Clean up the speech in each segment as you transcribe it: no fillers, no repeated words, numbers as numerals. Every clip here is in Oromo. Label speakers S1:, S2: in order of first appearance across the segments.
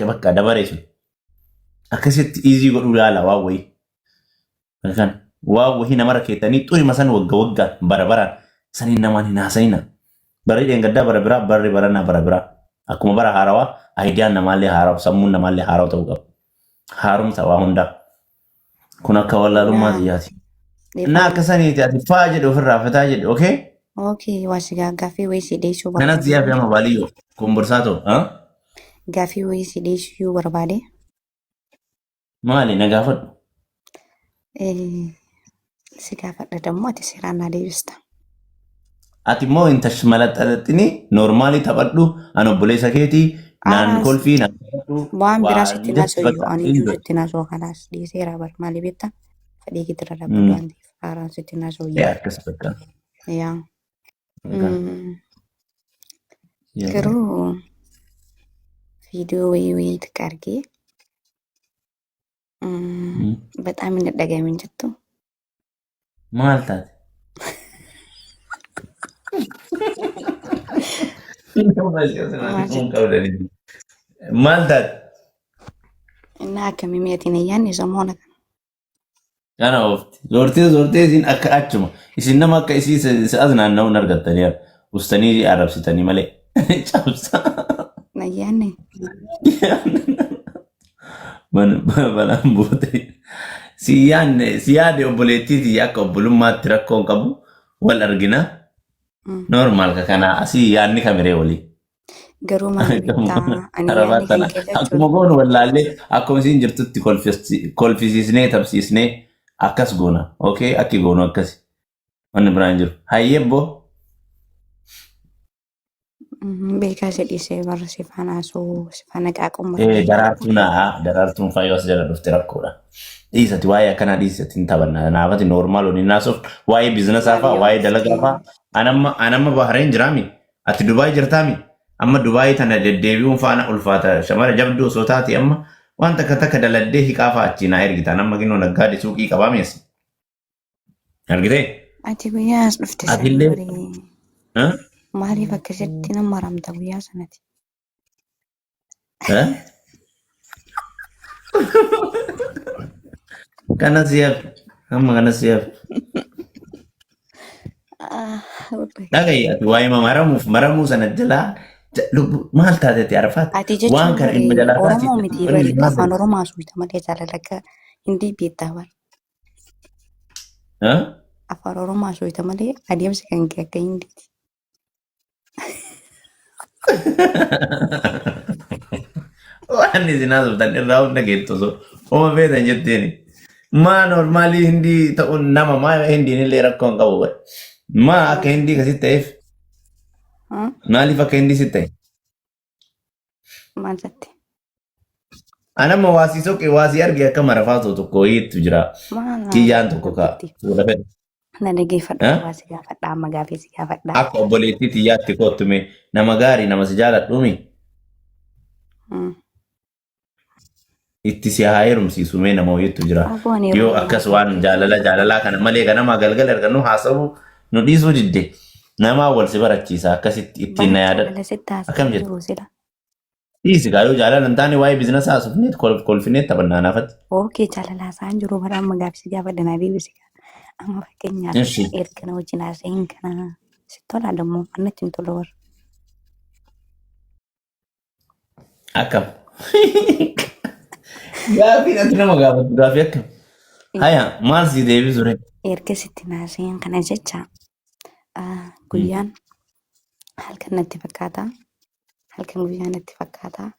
S1: Bakka dabaree sun. Akkasitti iizii godhuu yaala waan wayii. Kan waan wayii namarra keettanii xurima san wagga waggaan bara baraan saniin namaan hin haasa'ina. Barri dheengaddaa bara biraa barri baranaa bara biraa. Akkuma bara haarawaa aayidiyaan namaallee haarawa sammuun namaallee haarawa ta'uu qaba. Haaromsa waa hundaa. Kun akka wallaalummaa
S2: Naa
S1: tiyyaati. Naa
S2: dhiifama.
S1: akka saniiti ati faa jedhe ofirraa fataa jedhe okee?
S2: Okay, waa si gaaffii wayii si dhiyeessuu
S1: Kanas siyaaf
S2: barbaade.
S1: ama baaliyyoo komborsaa ta'u.
S2: Gaaffii wayii si dhiyeessuu barbaade.
S1: Maali na gaafadhu?
S2: Eh, Si gaafadha dammoo ati seeraan naa deebista.
S1: Ati immoo hin tashmalaxalaxini noormaalii taphadhu an obboleessa keetii naan
S2: Aaraas
S1: kolfii naan taphadhu
S2: waan biraa
S1: waa
S2: sitti
S1: just
S2: naasoo iyyuu
S1: bakka
S2: ani iyyuu
S1: enjoy.
S2: sitti naasoo kanaas dhiiseera bar maali beektaa fedhii keetirra dhaabbadhu waan ta'eef haaraan sitti naasoo iyyuu.
S1: Yaa akkas bakka.
S2: Yaa.
S1: Bakka. Yaa.
S2: Garuu viidiyoo wayii wayii xiqqaa argee በጣም hin dhagamin jettu.
S1: Maal taate?
S2: Maal jette?
S1: Maal taate?
S2: Innaa akkamii mi'atiin ayyaanni samoona kana.
S1: Kana oofti. Zoortee zoortee isin akka achuma. Isin nama akka isii si as naanna'uun argattanii ustanii arrabsitanii malee. Cabsa.
S2: Ayyaanni
S1: Balaan buute. Si yaadne si yaade obboleettii tiyya akka obbolummaatti rakkoo hin qabu wal argina. Normaal ka kanaa asii yaadni kamiree walii.
S2: Garuu maal beektaa ani
S1: Arabaa
S2: yaadni kan
S1: tana
S2: kee jechuun
S1: akkuma goonu wallaallee akkuma isiin jirtutti kolfisiisnee tapsiisnee akkas goona. Okay akki goonu akkasi. Wanni biraan hin jiru. Hayyee boo.
S2: Beekaa si dhiisee barra si faana haasa'uu si faana qaaquu
S1: Eh, Daraartuu naa daraartuun fayyoo as jala dhufte rakkoodha. Dhiisati waa'ee akkanaa dhiisati hin taphanna. Naafati noormaal waliin naasuuf waa'ee biizinasaa
S2: Maal
S1: fa'aa
S2: yoo
S1: waa'ee dalagaa
S2: dhufte
S1: fa'aa anamma anamma Bahareen jiraami. Ati Dubaay jirtaami. Amma Dubaay tana deddeebi'uun faana ulfaata. Shamara jabduu osoo taate amma waan takka takka daladdee hiqaa fa'aa achii naa ergitaan amma ginoo naggaade suuqii qabaa meessi. Argitee?
S2: Ati guyyaa as dhufte san
S1: Atillee
S2: maali
S1: Eh?
S2: maaliif akkasitti nama maramta guyyaa sanati?
S1: Eh? Kana si hafe. Amma kana si hafe.
S2: Ah, wallahi.
S1: Dhaga'i ati waa'ee maramuuf maramuu sana jalaa lubbu maal taate ati Arafaat?
S2: Ati
S1: Waan
S2: jechuun
S1: kana
S2: bari
S1: ilma jalaa
S2: Oromoo
S1: taate
S2: miti
S1: wanni
S2: bari
S1: maal
S2: afaan
S1: ta'e?
S2: Oromoo haasofta malee jaalala akka hindii beektaa bara.
S1: Eh?
S2: Afaan Oromoo haasofta malee adeemsi kan kee akka hindiiti.
S1: Waan isin haasoftan irraa hunda geettu osoo oma feetan jetteeni. Maa normaalii hindii ta'uun nama maa hindiin illee rakkoo hin qabu. bare. Maa akka hindii kasi ta'eef
S2: Hmm?
S1: maaliif akka hindii si ta'e?
S2: Maal jette?
S1: Anamma waasii soqee waasii arge akka marafaa tokko wayiitu jira.
S2: Maal
S1: Kiyyaan tokko ka
S2: rabbitti?
S1: fuula fedha.
S2: Na dhageeffadhu
S1: Eh?
S2: waa si gaafadha amma gaafii si gaafadha.
S1: Akka obboleettii tiyyaatti kottume nama gaarii nama si jaaladhuumi itti si haa heerumsiisu mee nama wayiitu jira.
S2: Aboo ani yeroo
S1: Yoo akkas waan jaalala jaalalaa kana malee ganamaa galgala argannu haasa'uu nu dhiisuu didde namaa wal si barachiisa akkasitti ittiin na
S2: Bara
S1: yaadadhu.
S2: jaalala sitti
S1: Akkam
S2: haasa'aa
S1: jette?
S2: jiru sila.
S1: Dhiisi gaa yoo jaalala hin taane waa'ee biizinasa haasofneet kolfineet taphannaa naafatti.
S2: Ookee jaalala haasa'aan jiru bara amma gaafii si gaafadha naa deebisi gaa. Amma fakkeenyaaf
S1: Ishi.
S2: erga na wajjin haasa'in kana si tolaa dammoo annatti hin tolu bara.
S1: Akkam. Gaafiin ati nama gaafattu gaafii akkam. Haya maal si deebisu ree?
S2: Erga sitti naaseen kana jecha guyyaan halkan natti fakkaata. Halkan guyyaa natti fakkaata.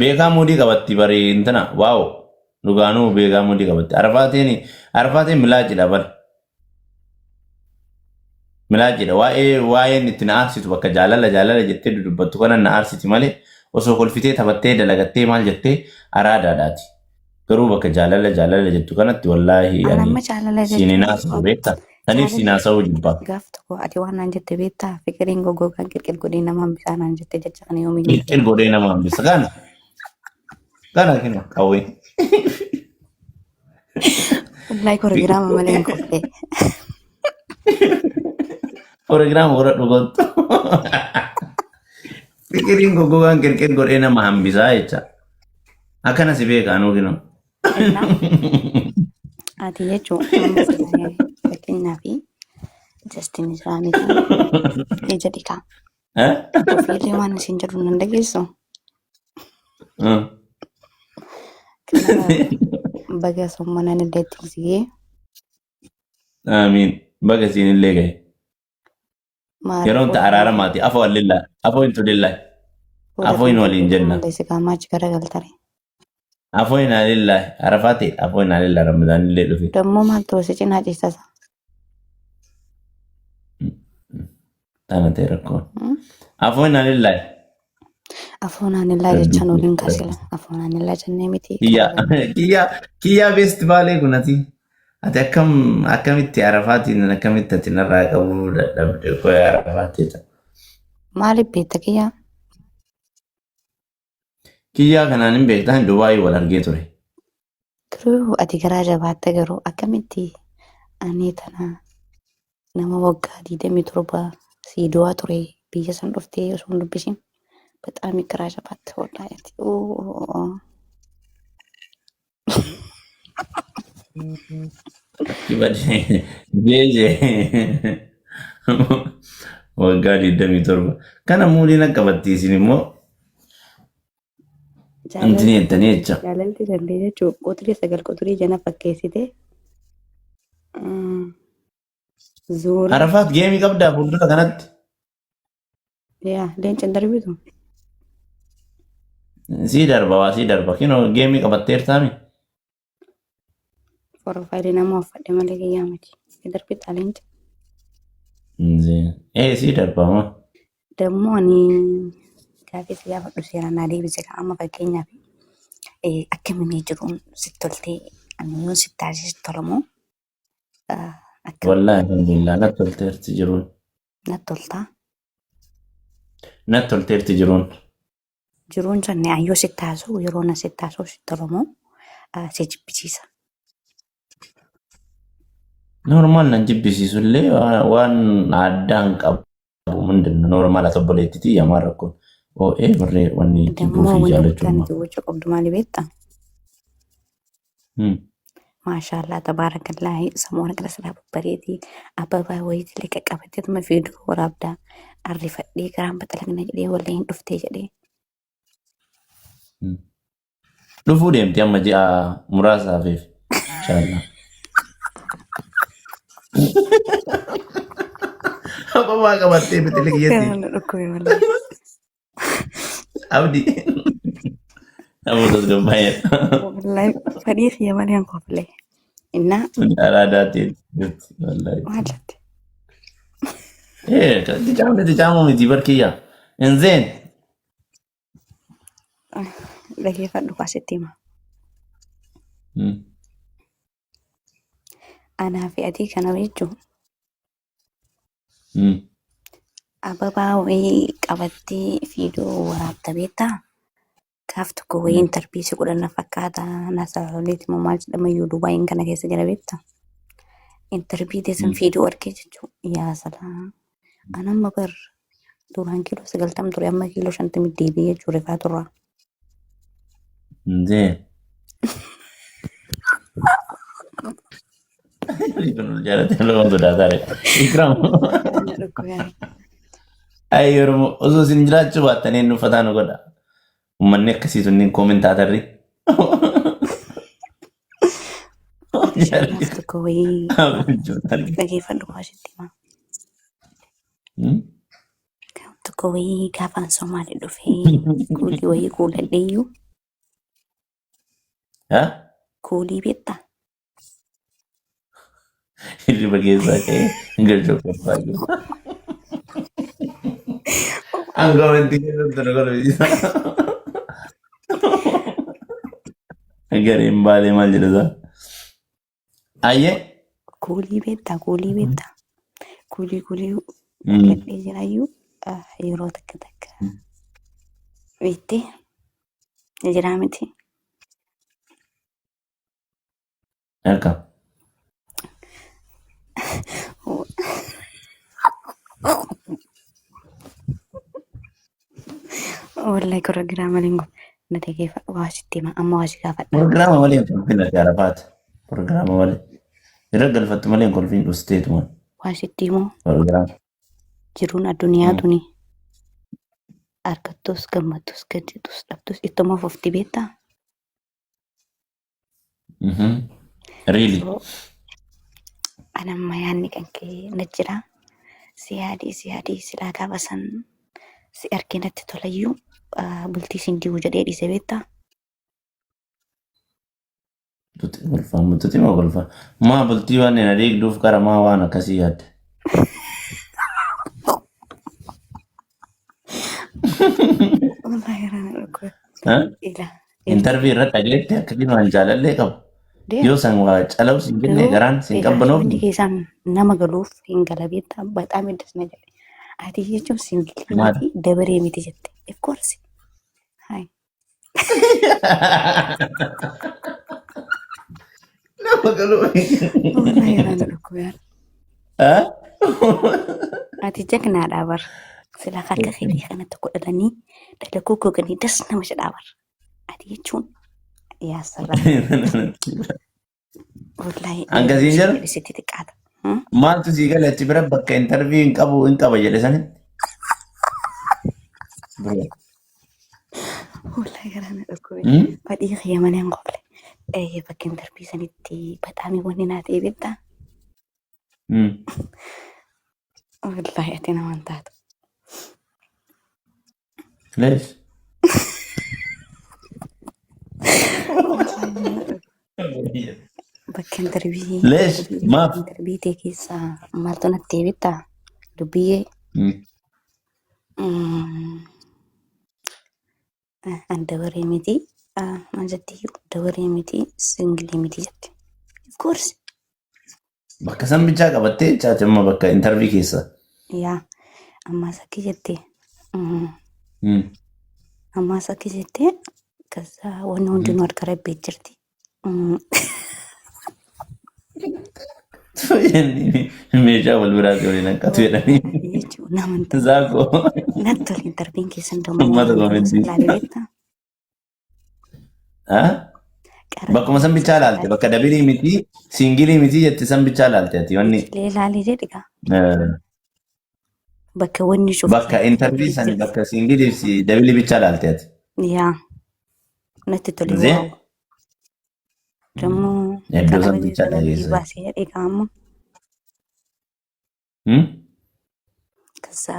S1: Beekaa muudii qabatti bari intina waaw dhugaanuu beekaa muudii qabatti. Arafaatiin arafaatiin milaacidha bara. Milaacidha waa'ee waa'een itti na aarsitu bakka jaalala jaalala jettee dudubbattu kana na aarsiti malee osoo kolfitee taphattee dalagattee maal jettee araadaadhaati. Garuu bakka jaalala jaalala jettu kanatti wallaahi
S2: Ani
S1: ani
S2: amma jaalala
S1: siin hin
S2: jechuun
S1: haasa'u beektaa. Saniif siin
S2: jaalala
S1: haasa'uu jibbaa.
S2: gaaf tokko ati waan naan jette beektaa fiqiriin goggogaan qirqir godhee nama hambisaa naan jette jecha kana yoomiyyuu hin
S1: Qirqir godhee nama hambisa. Kana kana kinu qawwee.
S2: Wallahi korogiraama malee hin qophaa'e.
S1: Proogiraama godhadhu kottu. Fiqiriin goggogaan qirqir godhee nama hambisaa jecha. Akkana si beeka anuu kinoo.
S2: Innaa ati jechuun amma silaa fakkeenyaaf Justin jiraa miti ija dhiqaa.
S1: Eh?
S2: Ofiillee waan isin jedhu nan dhageessu.
S1: Mm.
S2: Kanaaf baga sommanaan illee itti sigee
S1: Amiin. Baga siin illee gahe.
S2: maal
S1: Yeroon ta
S2: fuula
S1: araaramaati. Afoo allillaa. Afoo intu lillahi.
S2: fuula
S1: Afoo hin
S2: kan
S1: waliin
S2: kee
S1: jenna.
S2: mul'ise qaamaa achi garagaltare.
S1: Afoo hin alillahi. Arafaati. Afoo hin alillahi. Ramadaan illee dhufe.
S2: Dammoo maaltu si cinaa ciisasa?
S1: Tana ta'e rakkoon. Afoo hin alillahi.
S2: Afoonaan illaa jechaan waliin kaasila. Afoonaan illaa jennee miti
S1: Kiyyaa
S2: karaa
S1: kiyyaa kiyyaa beest baalee kun ati. Ati akkam akkamitti arafaatiin akkamitti ati narraa qabuu dadhabde koo arafaatti.
S2: Maaliif beekta kiyyaa?
S1: Kiyyaa kanaan hin beektaan Dubaayii wal argee ture.
S2: Garuu ati garaa jabaatta garuu akkamitti ani tana nama waggaa 27 sii du'aa ture biyya san dhuftee osoo hin dubbisin በጣም garaa jabaatta wallaahi ati. Oo.
S1: Jeeje waggaa 27 kana muuliin akka qabattii isin immoo intini jettanii jecha.
S2: Jaalalti dandee jechuun quxurii sagal quxurii jana fakkeessite zuura
S1: Arafaat geemii qabdaa fuuldura kanatti.
S2: Yaa leenca hin darbitu.
S1: Sii darba waa sii darba kinoo geemii qabatteertaami.
S2: Profaayilii nama uffadhe malee kiyyaa miti. Ni darbita leenca.
S1: Ee sii darba moo.
S2: Dammoo ani gaaffii si gaafadhu seeraan naa deebise ka amma fakkeenyaaf akka inni jiruun sitti toltee ani yoon sitti taasise sitti tolamoo akkam
S1: Wallaahi alhamdulillah natti tolteerti jiruun.
S2: Natti toltaa?
S1: Natti tolteerti jiruun.
S2: Jiruun sanni ayyoo sitti haasa'u yeroo na sitti haasa'u sitti tolamoo si jibbisiisa?
S1: Normal nan jibbisiisu illee waan addaa hin qabu. Mindin normal ati obboleettitii yamaa rakkoon. Oo'ee barree wanni jibbuu
S2: Dammoo
S1: fi
S2: wanni
S1: jaalachuun
S2: guddaan
S1: maal.
S2: itti gochuu qabdu maali beektaa? Maashaallah tabaarakallaahi samoona kana silaa babbareedii ababaa wayiitillee qaqqabatteetuma viidiyoo waraabdaa arrifadhee garaan baxalagna jedhee wallee hin dhuftee jedhee.
S1: Dhufuu deemti amma ji'a muraasaaf inshallah. Ababaa qabattee biqilii kiyyatti.
S2: Garaan na dhukkube wallahi.
S1: Abdi. Aboo tasgabbaa'eera.
S2: Wallahi fadhii kiyya malee hin kofle. Innaa
S1: Araadaatti jirti wallahi.
S2: Maal jette?
S1: Eh, ticaamu ticaamu miti barkiyya. Inzeen.
S2: Dhageeffadhu kaasitti hima. Anaa fi atii kana jechuun ababaa wayii qabattee fiidoo waraabda beektaa? Gaaf tokko wayiin tarbiisi godhan na fakkaata. Nasaaroleeti moo maal jedhama iyyuu Dubaayin kana keessa jira beektaa? Intarvii teessan fiidoo argee jechuun yaa salaa. An amma bar duraan kiiloo 90 ture amma kiiloo 50 deebi'ee jechuun rifaa turraa.
S1: Inzeen. Jaalatee loon sodaataa Ikram.
S2: Na dhukkubee.
S1: Ay Oromoo osoo isin jiraachuu baattanii inni uffataa nu godha. Uummanni akkasii sunniin koomintaatarri.
S2: Gaaf tokko wayii dhageeffadhu kaasitti hima. Gaaf tokko wayii gaafaan Somaalee dhufee kuulii wayii kuuladhe iyyuu kuulii beektaa?
S1: Hirriba keessaa ka'ee galchuu barbaadu. An koomentii keessatti nu kolfisiisa. Gareen baalee maal jedha isaa? Ayyee.
S2: Kuulii beektaa? Kuulii beektaa? Kuulii kuulii kuuladhee jiraayyuu yeroo takka takka beektee jiraa miti.
S1: Akka.
S2: Wallahi korogiraama malee hin goone. Na dhageeffadhu waa sitti hima amma waa si gaafadha.
S1: Pirogiraama malee hin kolfin ati Arafaat. Pirogiraama malee. Irra galfattu malee hin kolfin dhusteetuma.
S2: Waa sitti himoo
S1: Pirogiraama.
S2: jiruun addunyaa tuni argattus gammadtus gadditus dhabtus ittuma fufti beektaa?
S1: Really?
S2: So ani amma yaadni kan kee na jira. Si yaadii si yaadii silaa gaafa san si argee natti tolayyuu bultii siin diiguu jedhee dhiise beektaa?
S1: Tuti kolfaa tuti moo kolfaa? Maa bultii waan hin adeegduuf qara maa waan akkasii yaadde?
S2: Wallahi irraa na dhukkube.
S1: Ha?
S2: Ila ila
S1: Intarvii irra dhageetti akkasiin waan jaalallee qabu.
S2: deem
S1: Yoo san waa calawu sin jenne
S2: garuu
S1: garaan sin
S2: ila
S1: qabbanoofne.
S2: wanni keessaan nama galuuf hin gala beektaa baxaam iddas na jedhe. Ati jechuun singilii
S1: Maal?
S2: miti dabaree miti jette. Of course. Hai.
S1: Nama galuu.
S2: Wallahi irraa na dhukkube.
S1: Ha?
S2: Ati jagnaadhaa bar. Silaa akka keetii kana tokko dhalanii dhala goggoganii das nama jedhaa bar. Ati jechuun yaa sarara. Wallahi
S1: Hanga siin
S2: si
S1: jedhu
S2: jedhe sitti xiqqaata.
S1: maaltu sii gale achi bira bakka intarvii hin qabu hin qaba jedhe sanitti. Bro.
S2: Wallahi garaa na dhukkube.
S1: Hmm?
S2: Badhii kiyya malee hin qofle. Bakka intarvii sanitti bataami wanni naa ta'e beektaa?
S1: Hmm.
S2: Wallahi ati nama hin taatu.
S1: Leesh.
S2: Bakka intarvii
S1: Leesh maaf?
S2: intarvii ta'e keessaa maaltu natti ta'e beektaa? Dubbiyyee
S1: Hmm.
S2: an dabaree miti maal jetti dabaree miti singilii miti jette. Of course.
S1: Bakka san bichaa qabattee jechaati amma bakka intarvii keessa.
S2: Yaa ammaas akki jette ammaas akki jette kaza wanni hundinuu harka rabbii jirti.
S1: Meeshaa wal biraa si waliin hanqatu jedhanii.
S2: Jechuun nama hin ta'u.
S1: Zaakoo.
S2: Natti tole intarviin keessan dammoo
S1: Uummata
S2: waan
S1: komentii.
S2: ilaalee beektaa?
S1: Ah?
S2: Qara
S1: Bakkuma san bichaa laalte bakka dabilii miti siingilii miti jette san bichaa laalte ati wanni
S2: Ijilee ilaalee jedhi gaa.
S1: eh,
S2: Bakka wanni cufti
S1: bakka intarvii san bakka siingilii fi dabilii bichaa laalte ati.
S2: Yaa natti tole
S1: Zee
S2: waaw. Dammoo
S1: iddoo san
S2: qalama
S1: bichaa
S2: kana bii
S1: dhageesse.
S2: baasee jedhe gaa amma.
S1: Hmm?
S2: Kasa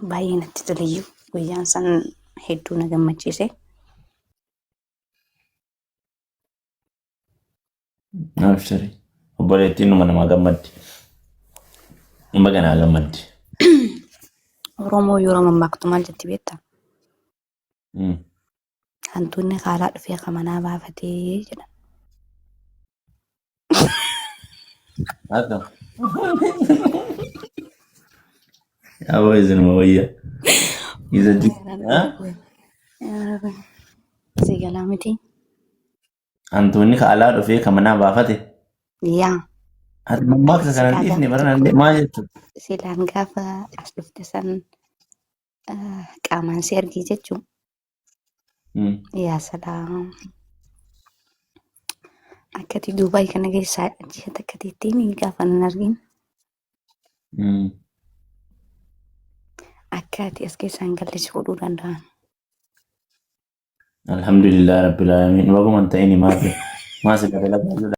S2: baay'ee natti toleyyuu guyyaan san hedduu na gammachiise.
S1: Abshiri. Obboleettiin numa namaa gammaddi. Nama ganaa gammaddi.
S2: Oromoo yeroo mammaaktu maal jetti beektaa?
S1: Hmm.
S2: Hantuunni haalaa dhufee kamanaa baafatee jedha.
S1: Akka. Aboo isinuma wayya. Isa ji. Ha?
S2: Si galaa miti.
S1: Hantuunni ka alaa dhufee ka manaa baafate.
S2: Yaa
S1: Ati mammaaksa kana
S2: silaa
S1: hin dhiifne
S2: gaafa
S1: barana
S2: tokko
S1: illee maal jechuudha?
S2: silaan gaafa as dhufte san qaamaan si argee jechuun Yaa salaam. Akkati Duubaay kana keessaa ji'a takka teettiin gaafa nan argin akka ati as keessaa hin galle si godhuu danda'an.
S1: Alhamdulillah rabbil alamin. Waguma hin ta'ini maal maa si dabalataa jiru.